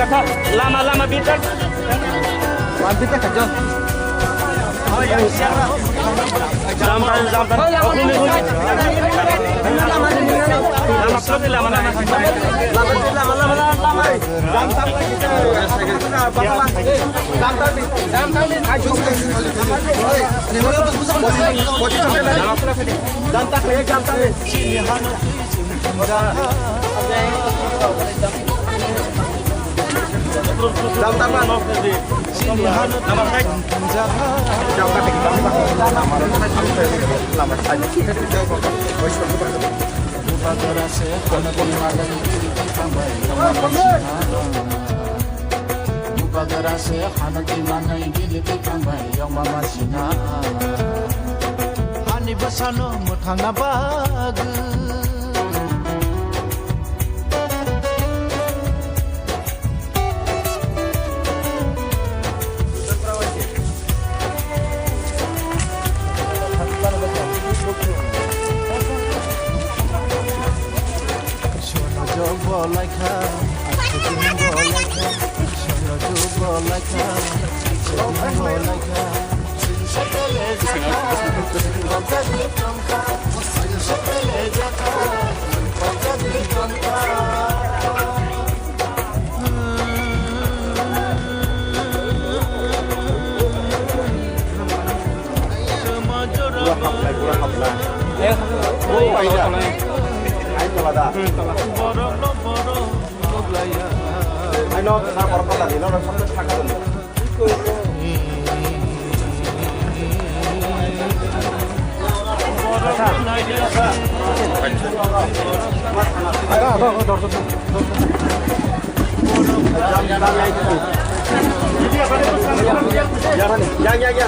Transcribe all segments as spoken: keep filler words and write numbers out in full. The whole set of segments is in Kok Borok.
Lama, lama, bitar. Lama, bitar, khajo. Jam, jam, jam. Lama, lama, lama, lama. Lama, lama, lama, lama. Jam, jam. Jam, jam. Jam, jam. Bubagra se hana twi manai bini twi thangbai yokma masina. Hani bwsano mwthangna bagwi. Sorojo bolaikha, sorojo bolaikha, sorojo bolaikha, sorojo bolaikha. Pura haplai, pura haplai. Eh, oh, aida. Aida tola da. Hmm, tola. Aino na borok pala dino na sampai thaka dulu. Ya, ya, ya.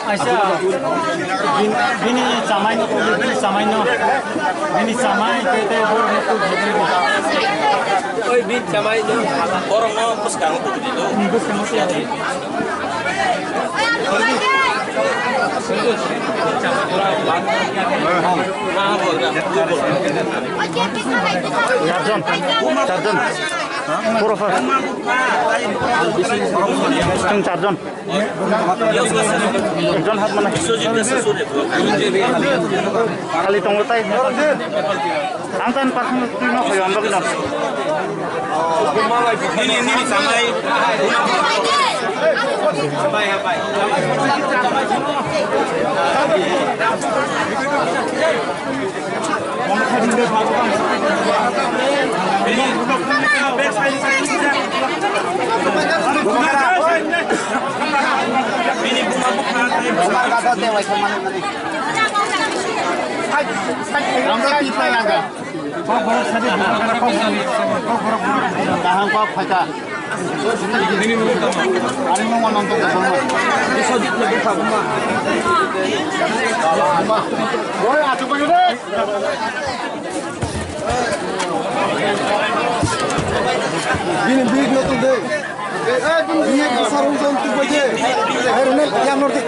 Aisa, bini, bini chamai no, bini chamai no, bini chamai, te, te, borok no tu bini. Oi, bini chamai no, borok no bwskango tu bini do. Hmm, bwskango tu. Charjon, charjon. Puro first. Chwng charjon. Ekjon hat mane. Khali tongo tai. Ang tan parkhung twi no khoyo ang bagwi no. Nini, nini chamai. Kaham kok phaikha. Ani mung anong tong tong ma. Boi, achu pa de. Bini big no tong de. Eh, bini big no sarung tong tong de. Herune yang nor de.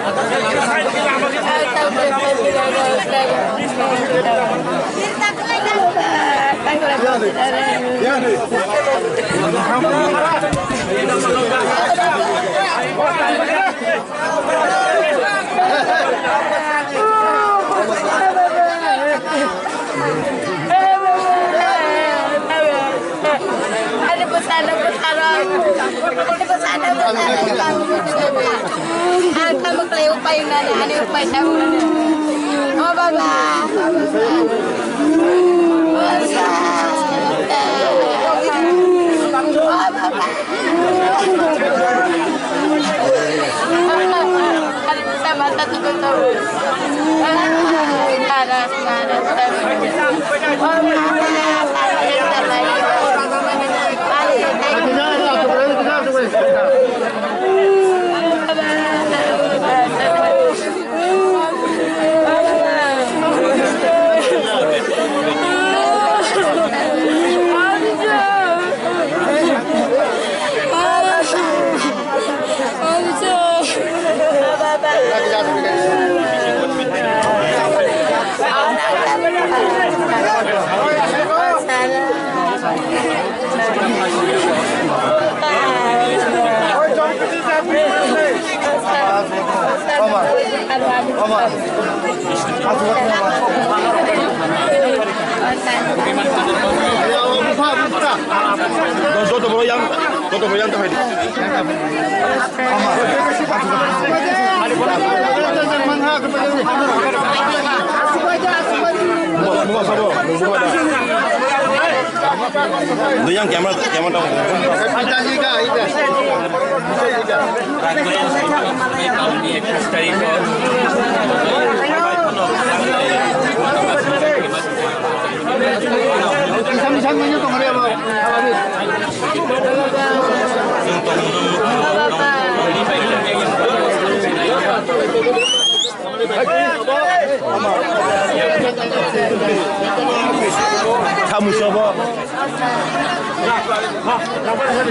Ani bwsano bwsarok. Ani bwsano bwsarok. Ang tamo kwlai upai wngnani, ani upai tamo wngnani. Joto borok yang, joto borok yang tong hai di. Yang camera, camera. Thamusobo.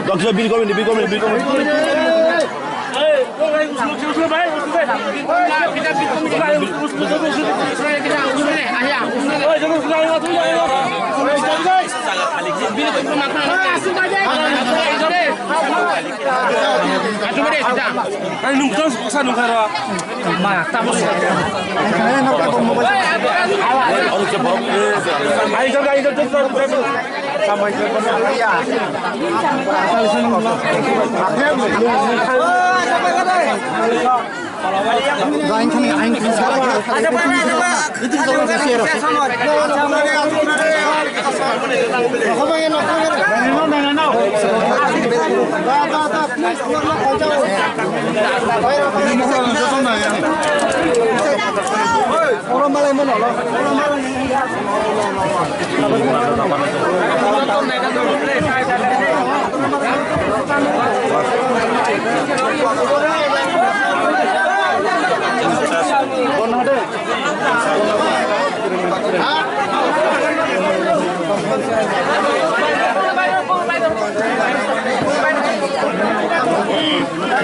Doctor Bill Committee, Bill Committee, Bill Committee. Ani nung tong sa nung karo. Ma, tamo. Ayo, ayo, ayo, ayo.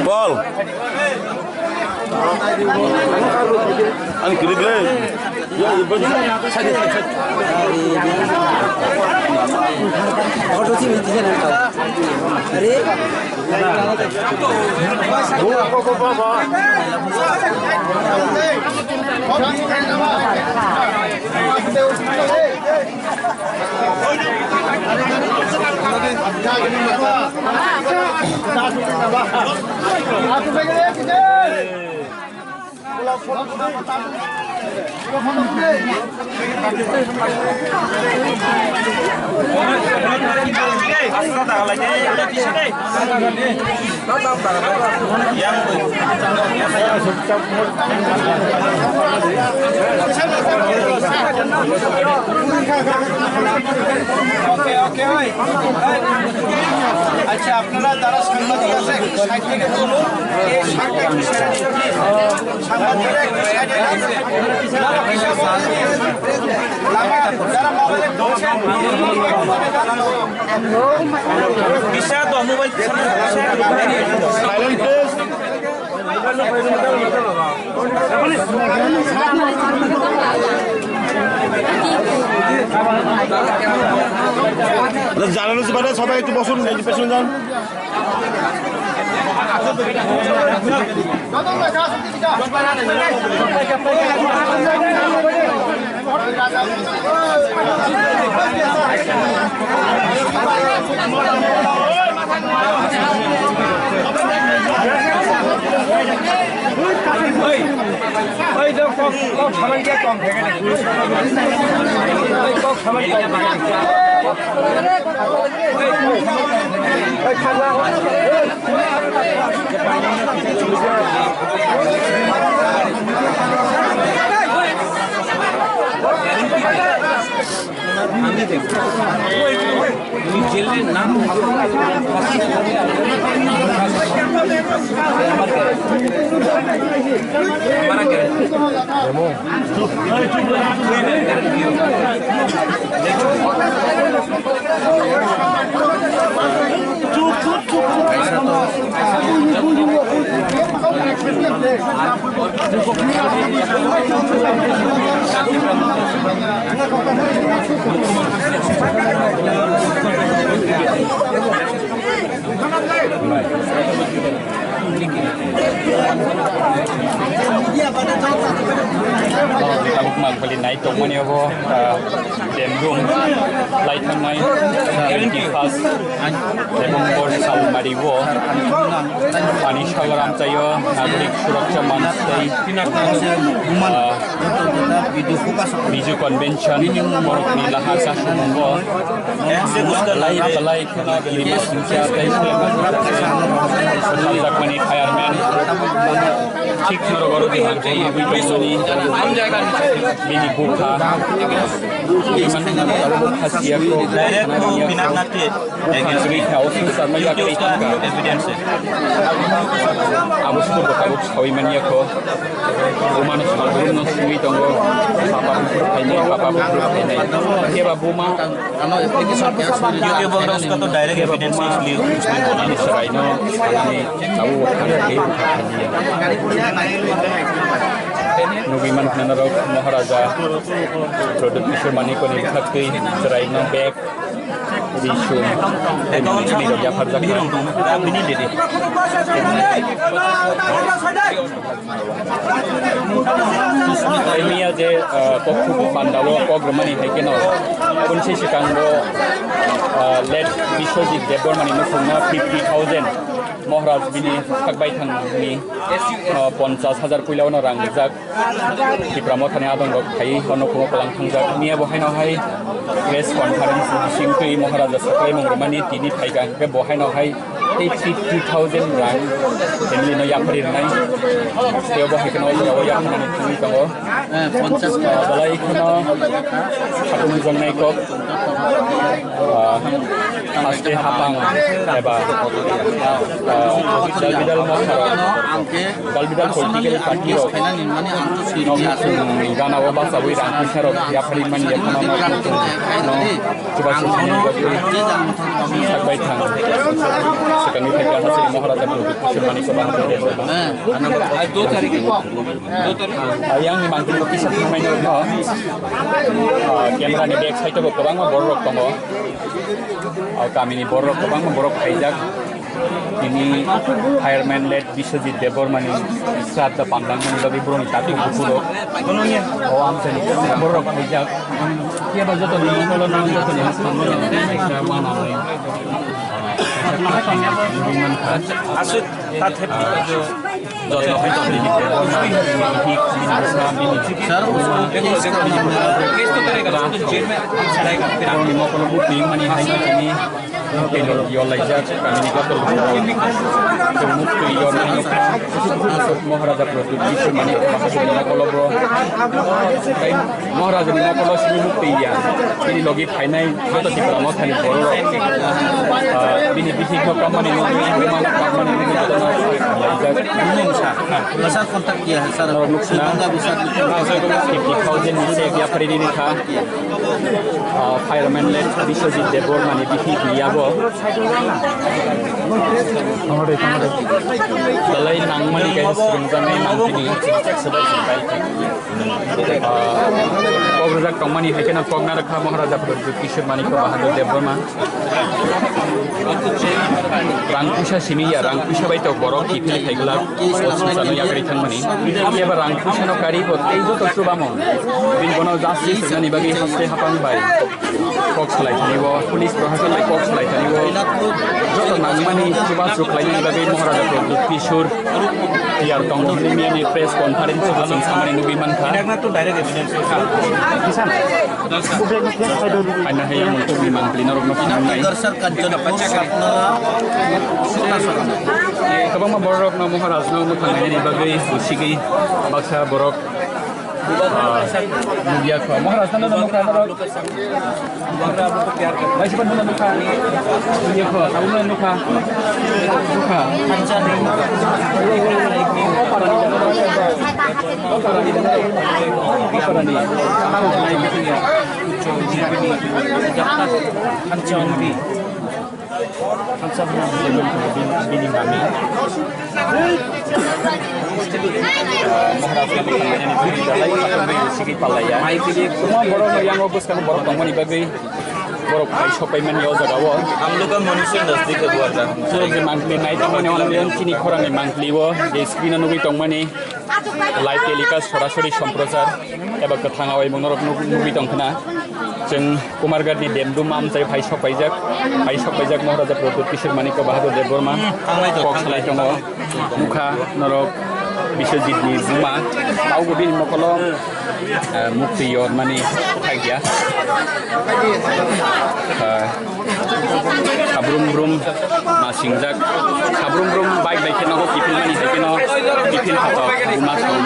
Bol. Ani kirik le. Are. ওকে, ওকে, ওই। আচ্ছা, আপনারা যারা সাংবাদিক আছে, একটু সাইড থেকে চলুন। এই সাইডটা একটু সেরে দিন, প্লিজ। সাংবাদিকরা একটু সাইডে যান। যারা মোবাইলে বলছেন, জানানো সবাই একটু বসুন, এই যে পেছনে যান। Oi, dok, kok, kok saman khe kong khe khe. Oi, kok saman kong khe khe. Oi, khajak. Tabuk mangpili nai tongmani abo, ah, Demdum lai thangnai seventy first November salmari o Pani Sagar amchaio Nagorik Suraksha Manch tei, ah, Biju Convention borokni laha chasungo lai belai kheno bini masingcha tei kheno sokjakmani fireman thik norok oro bini bukha. Bini bukha khasiya ko. Direct to Pinaknath. Bukha chwrwi kha, officer no yak tei thangkha. Evidence. Abo sudo bo tabuk sawi manya kho. Buma no sal brum no swi tongo. Papa buphuru khainai, papa buphuru khainai. Khe ba buma. YouTube o rok to direct evidence is live. Ani serai no ani abo khana khe bukha khainai. Nugwi man khana rok Maharaja Pradyut Kishore Manikya ni bwkha twi serai no bag. Bisum, tei mani rok yapharjak kha. Tei miya je, ah, kok thubu panda o kok rwmani hai kheno, kunsi swkang bo, ah, late Biswajit Debbarma ni nukhung no fifty thousand Maharaj bini thak bai thang ni, ah, ponchas hajar puila o no rang rijak. Tipra Mothani adong rok phai o nukhungo kwlang thangjak. Miya bo haino hai press conference bising twi Maharaja saklaimung rwmani tini phaikha, hwnkhe bo haino hai tei fifty thousand rang family no yapharwi rwnai. Tei bo hai kheno o jagao yapharnani thangwi tongo. Belai kheno khatung wngjoknai kok. Ah, haste hapang eba, ah, dalbidal motharok, dalbidal political party rok nok nukhung gana o bachawi rang puisa rok yapharwi mani yaphano nok nukhung no chubachu thani bagwi sakbai thang. Swkangni phaikha hasini Maharaja Pradyut Kishore Manikya Bahadur. Ayang ni mangkuk kisa thangmai no, ah, camera ni back side o bo kwbangma borok rok tongo. O kamini borok, kwbangma borok phaijak. Tini fireman late Biswajit Debbarma ni sraddha pandang mani bagwi borok ni takhuk bukhuk rok. O amchai ni borok phaijak. Kebo joto ni mangkuk no joto ni mangkuk no kaisa mana ni. Aswk ta thep. Sir, उसको केस तो करेगा, वो तो जेल में चलाएगा। फिर आप Maharaja Pradyut Kishore Manikya Bahadur ni mokolo bo. Maharaja ni mokolo simi mukti ya. Ini logi phainai joto Tipra Mothani borok rok, ah, bini bihik no kammani nugwi, buma no kammani nugwi joto no laijak. Sir, contact kiya hai, sir. Norok nuksa na. Fifty thousand ni check yapharwi rini kha. Ah, fireman late Biswajit Debbarma ni bihik ni yabo. Belai nangmani kaisa swrwngjaknai mangpili. Ah, kok rwjak tongmani hai kheno kok narwkha Maharaja Pradyut Kishore Manikya Bahadur Debbarma. Rang puisa simi ya, rang puisa bai to borok kiphilwi khai glak, o swngcharno yakarwi thangmani. Phiya ba rang puisa no karwi bo tei joto chubamung. Bini bono justice rwnani bagwi haste hapang bai kok salai thani o, police prohason bai kok salai thani o. Joto nangmani chubachu khlainani bagwi Maharaja Pradyut Kishore Tiyar tongo hwnwi miyani press conference o chwng samani nugwi mankha. Haino hai yang tubui mangpili norokno phunuknai. Kwbangma bororokno Maharajno mwthangnaini bagwi busigwi baksa borok Ah, nugya kho. Maharaj, nang nang nukha, nang nang. Bai siban nang nang nukha. Nugya kho. Tabuk nang nukha. Nukha. Oparani. Oparani. Oparani. Bini mami. Borok yang o bwskang borok tongmani bagwi borok pai sopaimani o jaga o. हम लोग का मनुष्य नजदीक है, बुआ जान। Borok je mangpili nai tongmani, ono leon chini khorang ni mangpili o, je screen o nugwi tongmani. Live telecast sorasori somprochar eba kwthang awaimung norok nuk-, nugwi tongkhna. Chwng Kumarghat ni Demdum amchai phai sok paijak, phai sok paijak Maharaja Pradyut Kishore Manikya Bahadur Debbarma kok salai tongo. Nukha norok Biswajit ni buma, taubo bini mokolo, eh, mukti yormani thakya. Eh, Sabrum brum masingjak. Sabrum brum bai bai kheno kiphil mani hai kheno kiphil phato buma song.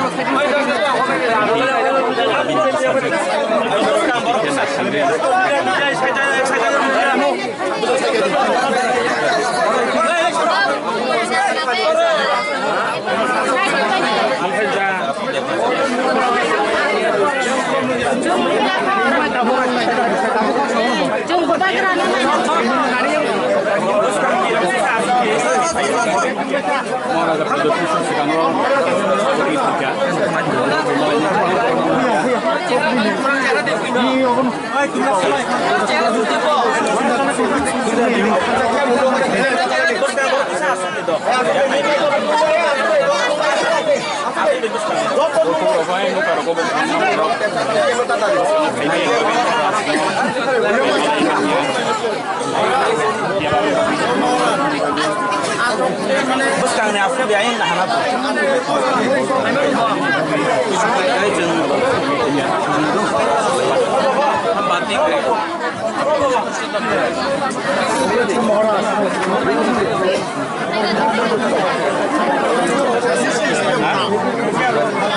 Bwskangni aswk de ayang nahana.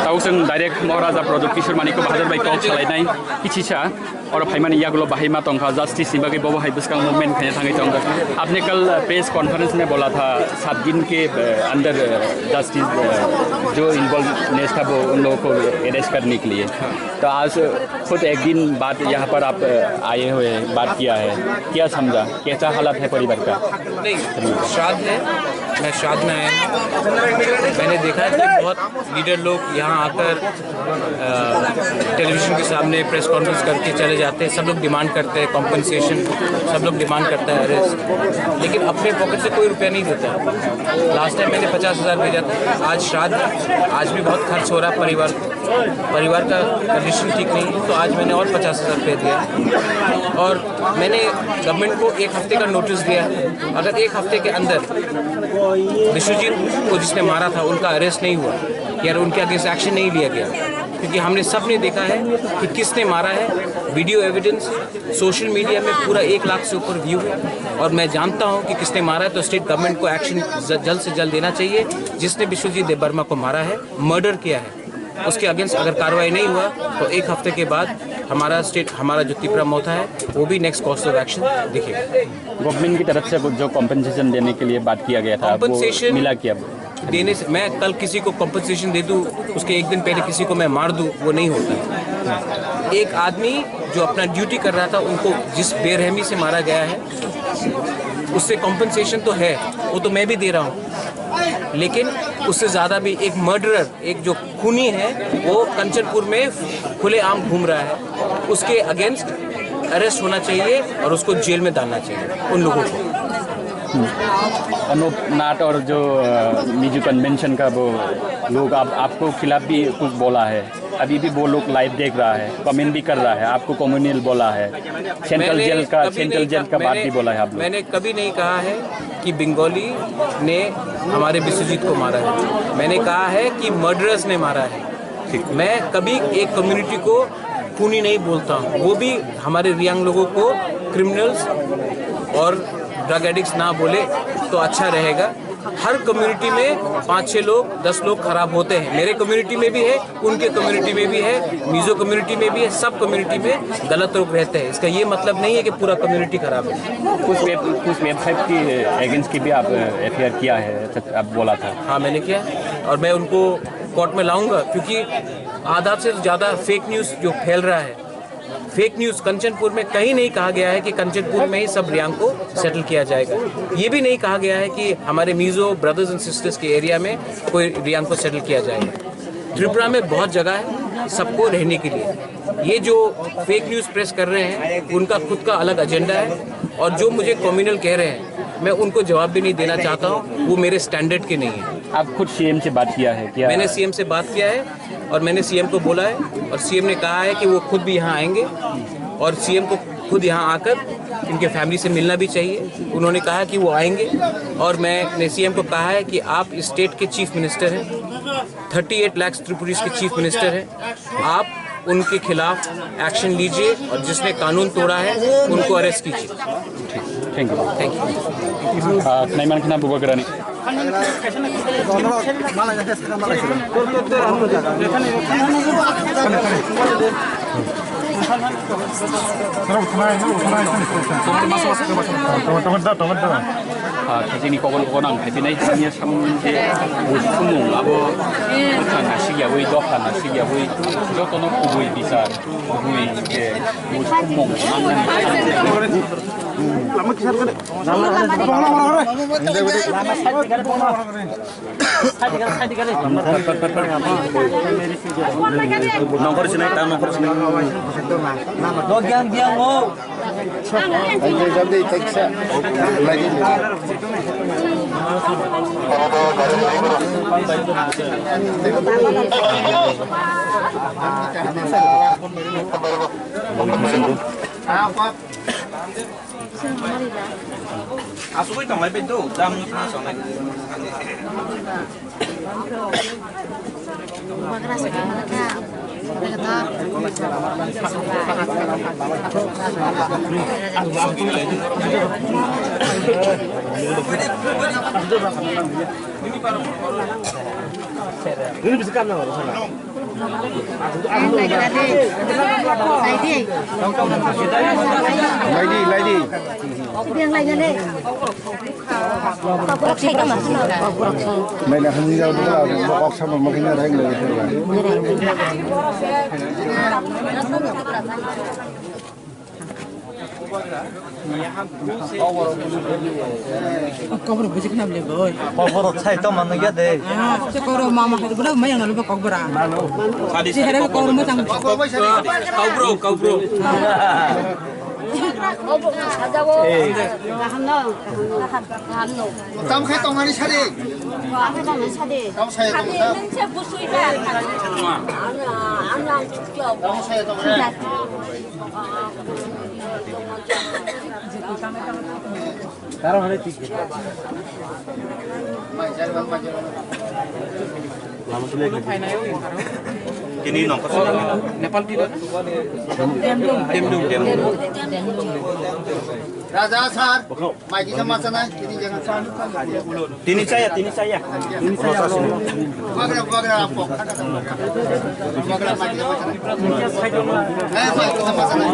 Tau chwng direct Maharaja Pradyut Kishore Manikya Bahadur bai kok salainai kichisa. Oro phaimani yagulo bahai ma tongkha, justice ni bagwi bobo hai bwskang movement khaina thangwi tongkha. आपने कल press conference में बोला था, सात दिन के अंदर जस्टिस जो इन्वॉल्वनेस था वो उन लोगों को अरेस्ट करने के लिए। तो आज खुद एक दिन बाद यहाँ पर आप आए हुए हैं, बात किया है, क्या समझा, कैसा हालत है परिवार का? नहीं, श्राद्ध है, मैं श्राद्ध में आया हूँ। मैंने देखा कि बहुत लीडर लोग यहाँ आकर, अ, टेलीविजन के सामने प्रेस कॉन्फ्रेंस करके चले जाते हैं। सब लोग डिमांड करते हैं कॉम्पेंसेशन, सब लोग डिमांड करता है अरेस्ट, लेकिन अपने पॉकेट से कोई रुपया नहीं देता। लास्ट टाइम मैंने पचास हज़ार भेजा था, आज श्राद्ध, आज भी बहुत खर्च हो रहा है परिवार, परिवार का कंडीशन ठीक नहीं है, तो आज मैंने और पचास हज़ार पे दिया। और मैंने गवर्नमेंट को एक हफ्ते का नोटिस दिया है, अगर एक हफ्ते के अंदर विश्वजीत को जिसने मारा था, उनका अरेस्ट नहीं हुआ या उनके अगेंस्ट एक्शन नहीं लिया गया, क्योंकि हमने सब ने देखा है कि किसने मारा है। वीडियो एविडेंस, सोशल मीडिया में पूरा एक लाख से ऊपर व्यू है, और मैं जानता हूं कि किसने मारा है, तो स्टेट गवर्नमेंट को एक्शन ज-, जल्द से जल्द लेना चाहिए। जिसने विश्वजीत देबबर्मा को मारा है, मर्डर किया है, उसके अगेंस्ट अगर कार्रवाई नहीं हुआ, तो एक हफ्ते के बाद हमारा स्टेट, हमारा जो तिपरा मोर्चा है, वो भी नेक्स्ट कोर्स ऑफ एक्शन दिखेगा। गवर्नमेंट की तरफ से कुछ जो कॉम्पेंसेशन देने के लिए बात किया गया था, वो कॉम्पेंसेशन मिला क्या? देने से, मैं कल किसी को कॉम्पेंसेशन दे दूं, उसके एक दिन पहले किसी को मैं मार दूं, वो नहीं होता है। एक आदमी जो अपना ड्यूटी कर रहा था, उनको जिस बेरहमी से मारा गया है, उससे कॉम्पेंसेशन तो है, वो तो मैं भी दे रहा हूँ, लेकिन उससे ज़्यादा भी एक मर्डरर, एक जो खूनी है, वो कंचनपुर में खुलेआम घूम रहा है, उसके अगेंस्ट अरेस्ट होना चाहिए और उसको जेल में डालना चाहिए उन लोगों को। हम्म। अनूप नाट और जो, अ, मिजू कन्वेंशन का वो लोग आप, आपको खिलाफ भी कुछ बोला है? अभी भी वो लोग लाइव देख रहा है, कमेंट भी कर रहा है, आपको कम्युनल बोला है, सेंट्रल मैंने जेल का, कभी सेंट्रल नहीं जेल कहा, का बात मैंने, भी बोला है आप लोग। मैंने कभी नहीं कहा है कि बंगाली ने हमारे विश्वजीत को मारा है। मैंने कहा है कि मर्डरर्स ने मारा है। मैं कभी एक कम्युनिटी को खूनी नहीं बोलता हूँ, वो भी हमारे रियांग लोगों को क्रिमिनल्स और ड्रग एडिक्ट्स ना बोले तो अच्छा रहेगा। हर कम्युनिटी में पाँच छः लोग, दस लोग खराब होते हैं। मेरे कम्युनिटी में भी है, उनके कम्युनिटी में भी है, मिजो कम्युनिटी में भी है, सब कम्युनिटी में गलत लोग रहते हैं। इसका ये मतलब नहीं है कि पूरा कम्युनिटी खराब है। कुछ वेब कुछ वेबसाइट की अगेंस्ट की भी आप एफआईआर किया है, ऐसा आप बोला था। हाँ, मैंने किया है और मैं उनको कोर्ट में लाऊंगा, क्योंकि आधा से ज़्यादा फेक न्यूज़ जो फैल रहा है, फेक न्यूज़। कंचनपुर में कहीं नहीं कहा गया है कि कंचनपुर में ही सब रियांग को सेटल किया जाएगा। ये भी नहीं कहा गया है कि हमारे मिजो ब्रदर्स एंड सिस्टर्स के एरिया में कोई रियांग को सेटल किया जाएगा। त्रिपुरा में बहुत जगह है सबको रहने के लिए। ये जो फेक न्यूज़ प्रेस कर रहे हैं, उनका खुद का अलग एजेंडा है, और जो मुझे कम्युनल कह रहे हैं, मैं उनको जवाब भी नहीं देना चाहता हूँ। वो मेरे स्टैंडर्ड के नहीं है। आप खुद सीएम से बात किया है क्या? मैंने सीएम से बात किया है और मैंने सीएम को बोला है, और सीएम ने कहा है कि वो खुद भी यहाँ आएंगे और सीएम को खुद यहाँ आकर इनके फैमिली से मिलना भी चाहिए। उन्होंने कहा कि वो आएंगे, और मैंने सीएम को कहा है कि आप स्टेट के चीफ मिनिस्टर हैं, थर्टी एट लाख त्रिपुरीज के चीफ मिनिस्टर हैं, आप उनके खिलाफ एक्शन लीजिए और जिसने कानून तोड़ा है, उनको अरेस्ट कीजिए। Thank you. Thank you. Naiman khna bubagrani. Tomato, tomato. Ah, khaisini kokon kokon ang khaiphinai, sini samung je buj khumung abo bwkha nasikyawi, dopha nasikyawi, jotono kubui bichar, kubui je buj khumung mangnani. Nongkhor sinai, ta nongkhor sinai. Dogyang byang o. Asugwi tonglai bai do, dam ni phano songnai. Ini bisa kan? Laidi, laidi. Maila hamni jao bwla, bokok sama makhina rang lai. Kokborok buji khna bole boi. Kokborok sai to manu ya de. Ah, se kokborok mama hai bole mai ang lube kokbora. Se here kokborok mo tang. Kaubro, kaubro. Tam khai tongani sadi. Tam khai tongani sadi. Tam sai tongani sadi. Tam sai tongani. Tara hore tik. Tini nongkha sini. Nepal tira. Demdum, demdum. Raja sir. Maiki sama sana. Tini jangan sana. Tini saya, tini saya. Tini saya. Bagra, bagra, apa? Bagra, maiki sama sana. Eh, maiki sama sana.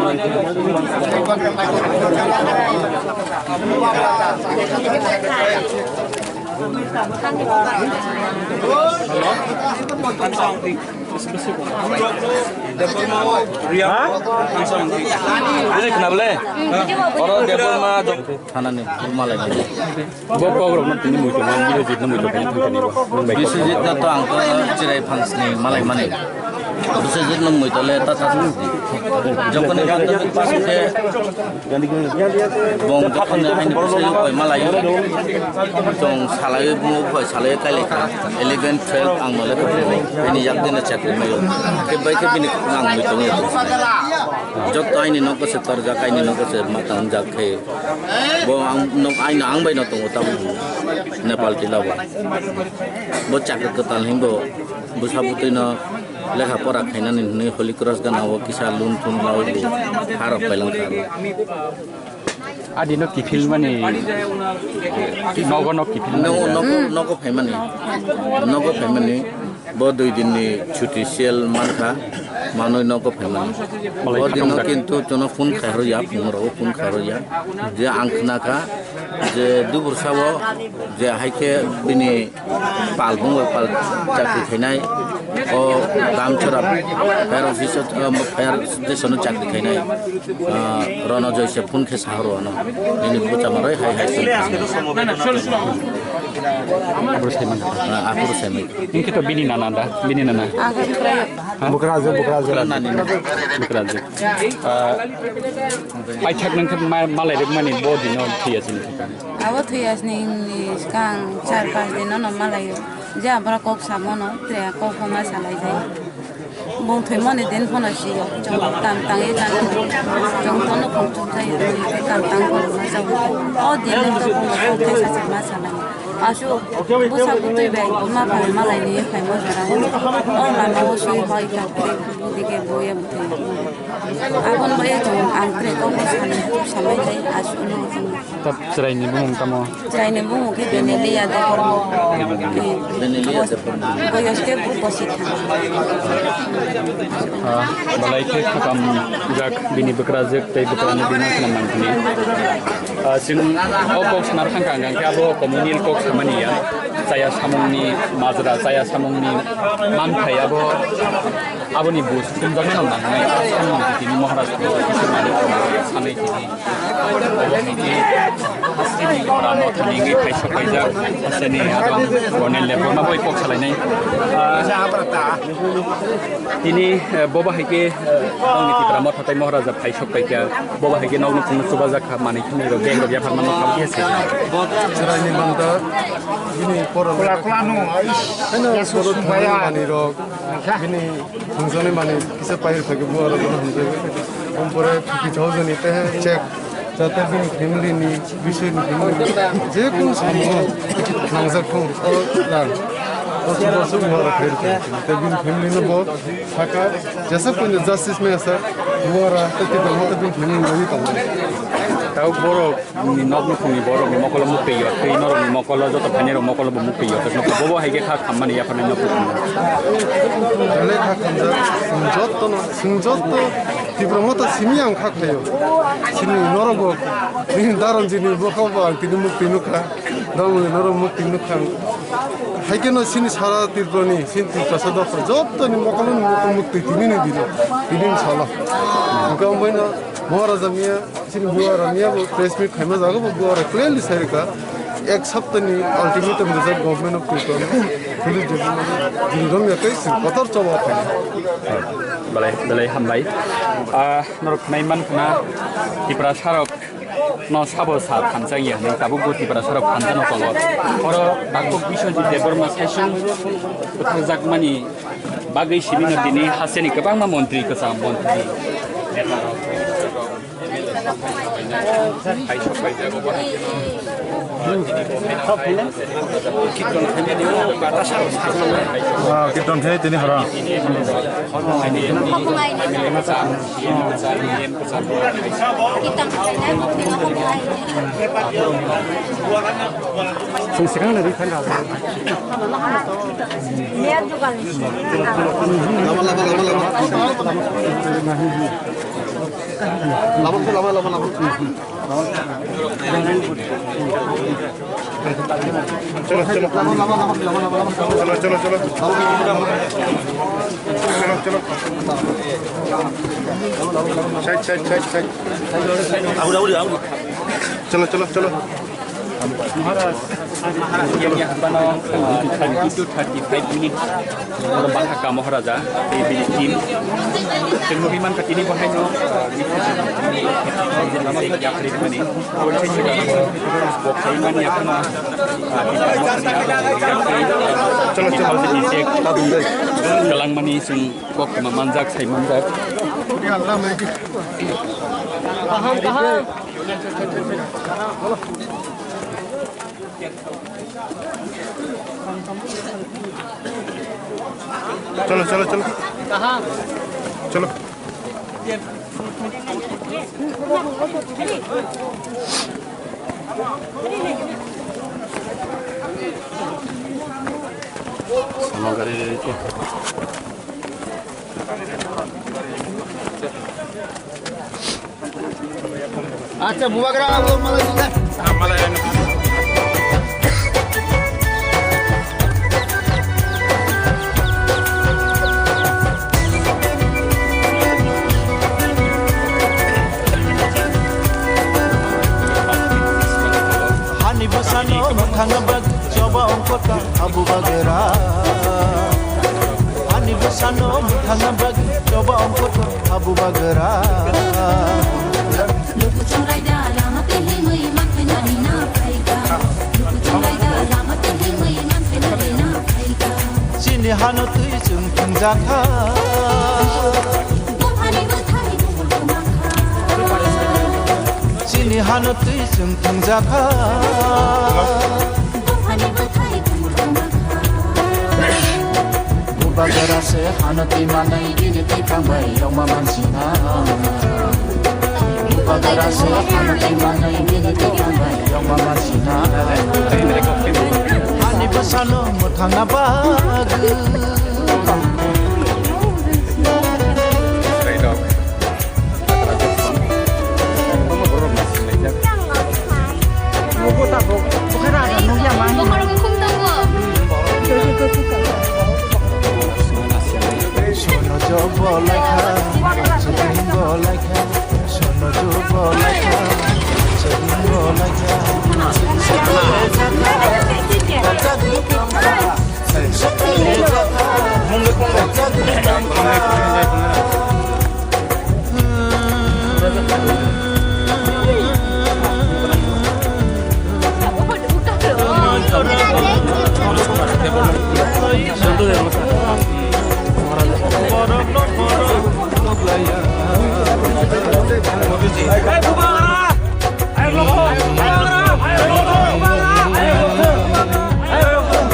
Bagra, maiki sama sana. Ini kenapa le? Orang dia pun mah. Thanani malai. Bo kok rok na tini muitu mang, biro jit na muitu mang, tini ba. Biswajit na to ang to chirai phansni malai mani. Bwsajwk nwng mui tole ta ta sung di. Jokon ni bangda pas khe bong jokon ni aini bwsajwk koi malaio. Tong salai mo koi salai kai lekha. Eleven, twelve ang no lekha phai. Bini yak dina chakri mayo. Khe bai khe bini ang mui tong. Jotto aini nokko se torjak, aini nokko se mata wngjak khe. Bo ang nok aini ang bai no tongo tamo. Nepal tila bo. Bo chakri kwtal himbo. Bwsa bwtwi no lekha pora khainani hwnwi Holy Cross gana o kisa loan thun lawi bo harok pailang kha. Adi no kiphil mani nogo no kiphil mani no, da? Nogo, nogo phaimani. Nogo phaimani. Bo dui din ni chuti sel mankha. Manwi nogo phaimani. Malai bo dino khatung da. Kintu chono phone khairw ya, phone rogo phone khairw ya. Je ang khna kha je dubur sabo je hai khe bini pal bungbai pal chakri khainai o Damchara fire officer, um, fire station o chakri khainai, ah, Rono Joy se phone khe sahoro ano nini bucha maroi hai hai se. Abro sai man. Ah, abro sai man. Hingke to bini nana da, bini nana. Bukra ajo, bukra ajo. Bukra nani. Bukra ajo. Ah, paithak nang khe ma-, malai rok mani bo dino thwi ya sini. Abo thwi ya sini ni skang char panch din no malai. Je abra kok samo no, tre kok ko ma salai jai. Bung thwi mani din phono si yo. Chong tam tang ye jang. Chong tono khong chuk jai yo. Tam tang ko ma sa. O din no ko ma sa ma salai. Aswk bwsa bwtwi bai ma bai malai ni phaima jora o lama o swi hoi kha tei budi khe boya bwtwi. Aboni bai tong ang tre kok sani samai tei aswk no tong. Ta chwraini bumung tamo? Chwraini bumung khe Benelia Debbarma. Benelia Debbarma. Boyos khe bosi thang. Ah, balai khe khakam jak bini bwkrajwk tei bwkrani bini khna mangkni. Ah, chwng o kok snar thang kha, hwnkhe abo communal kok samani ya. Chaya samungni majra, chaya samungni manthai abo, aboni bus chumjaknai rok nangnai. Samung tini Maharaj kisa mani sanai tini. Abo tini hasteni ramo thani wngwi phaisok paijak. Hasteni abo Ronel Debbarma bai kok salainai. Ah, tini, eh, boba hai khe, eh, bangni Tipra Motha tei Maharaja phaisok paikha. Boba hai khe nokno chwngno chubajak kha, manwi thani rok, bag rok yapharma nokha. Chwraini manta, bini pora kula kula no, haino ya bodo susu thani baya. Manwi rok, bini thwngjaknai manwi kisa pair phai khe buwa rok bono hamjagwi. Ompore fifty thousand ni tehe check, jate bini family ni, bisoi ni family ni, je kunu samung nangjak thung, o rang, o chubachu buwa rok khair khe. Te bini family no bo saka, jesa koino justice maya sa, buwa ra, te te bini family ni bagwi tongo. Tau borok ni nok nukhungni borokni mokolo muktwi yor, tei norokni mokolo joto phainairok mokolo bo muktwi yor, tei nokho bobo hai khe kha khammani yapharnai nok nukhungno. Belai kha khamjak, chwng jottono, chwng jotto Tipra Motha simi ang kha khaio. Sini norok bo, nini daronjini bokha bo ang tini muktwi nukha, damoni norok muktwi nukha. Hai kheno sini sara Tripurani, sini Tiprasa dophra jottoni mokoloni mokol muktwi tinini dino, tinini salo. Hwnkhe omoino Maharaja miya Chini buara miya bo press meet khaima jaga bo buara clearly sai rwkha. Ek saptani ultimatum rijak Government of Tripura no. Police department jini romya tei chwng kotor choba khaina. Belai, belai hambai. Ah, norok khnai man khna Tiprasa rok no sabo sa thansa ya hinwi tabuk bo Tiprasa rok thansa no tongo. Oro Dakbok Biswajit Debbarma session kwthangjakmani bagwi simi no tini hasteni kwbangma montri, kwcham montri, neta rok. Ah, kirtan khe tini horo. Chwng swkang nai rwi phan rw. Lama, lama, lama, lama. Lama, lama, lama, lama. Chalo, chalo, chalo. Chalo, chalo. Side, side, side, side. Chalo, chalo, chalo. Maharaj, Maharaj, yang yang bano, uh, thirty to thirty-five minutes. Oro bahaka Maharaja, tei bini team. Chwng nugwi mankha tini bohaino, uh, yapri mani. Oro tei sika, uh, bok sai mani yakhano, uh, Cholo, cholo. Kalang mani chwng kok ma manjak, sai manjak. Cholo, cholo, cholo. Cholo. Acha, bubagra, ang malai. Hani bwsano mwthangna bagwi choba ongkhorta ha bubagra. Hani bwsano mwthangna bagwi choba ongkhorta ha bubagra. Luku chungraida lama twi himwi mankhe nani na phaikha. Luku chungraida lama twi himwi mankhe nani na phaikha. Chini hano twi chwng thwngjakha. Buphani bwthai bumul buma kha. Chini hano twi chwng thwngjakha. Buphani bwthai bumul buma kha. Bubagra se hano twi manwi bini twi thangbai yongma mansina. Bubagra se hano twi manwi bini twi thangbai yongma mansina. Hani bwsano mwthangna bagwi. Sono jobo laikha, sono jobo laikha, sono jobo laikha, sono jobo laikha.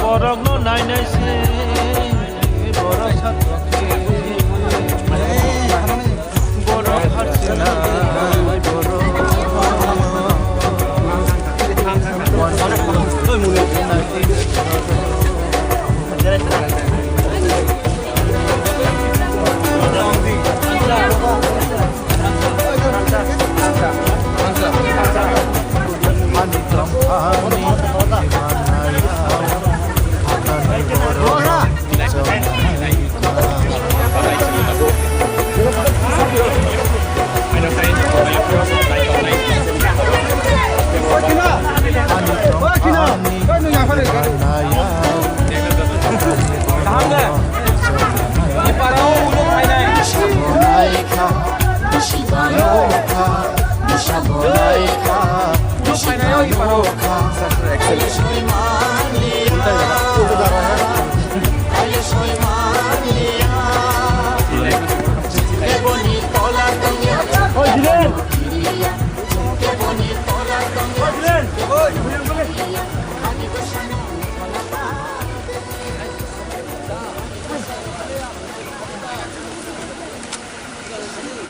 Borokno nainai se, borok satokhe. Borok harsinai, borok.